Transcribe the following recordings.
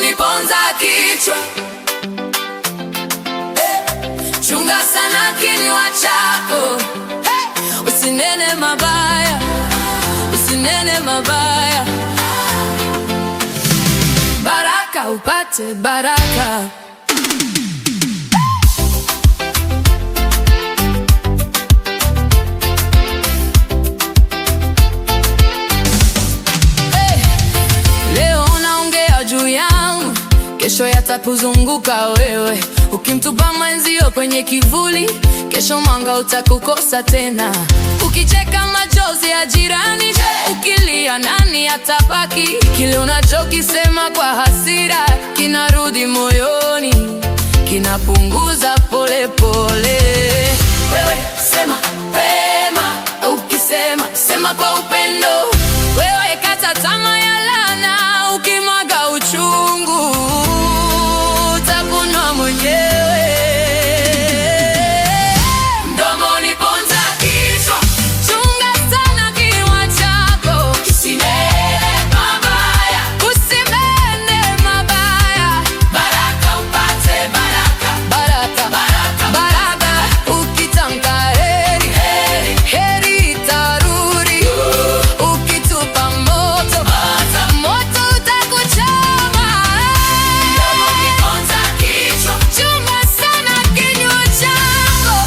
Huniponza kichwa. Chunga sana kinywa chako. Hey! Usinene mabaya, usinene mabaya. Baraka upate baraka. Hey! Leo unaongea juu yangu, kesho yatakuzunguka wewe. Ukimtupa mwenzio kwenye kivuli, kesho mwanga utakukosa tena. Ukicheka machozi ya jirani, ukilia nani atabaki? Kile unachokisema kwa hasira kinarudi moyoni, kinapunguza pole pole. Wewe sema wema, ukisema sema kwa upendo. Wewe kata tamaa ya laana, ukimwaga uchungu utakunwa mwenyewe. Mdomo huniponza kichwa, chunga sana kinywa chako, usinene mabaya, usinene mabaya. Baraka upate baraka, baraka, baraka, baraka. Ukitamka heri, heri, heri itarudi. Ukitupa moto, moto utakuchoma. Mdomo huniponza kichwa, chunga sana kinywa chako.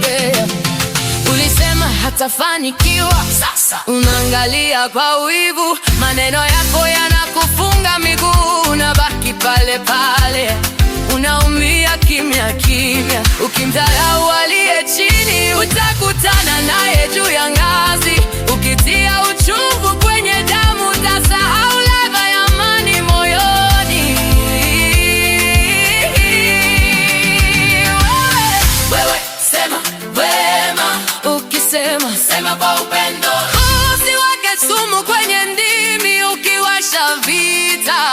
Yeah. Ulisema hatafanikiwa, sasa unaangalia kwa wivu, maneno yako yanakufunga miguu, unabaki pale pale, unaumia kimya kimya. Ukimdharau aliye chini, utakutana naye juu ya ngazi. Ukitia uchungu kwenye damu, utasahau ladha ya amani moyoni. Wewe sema wema, ukisema sema kwa upendo. Usiweke sumu kwenye ndimi, ukiwasha vita.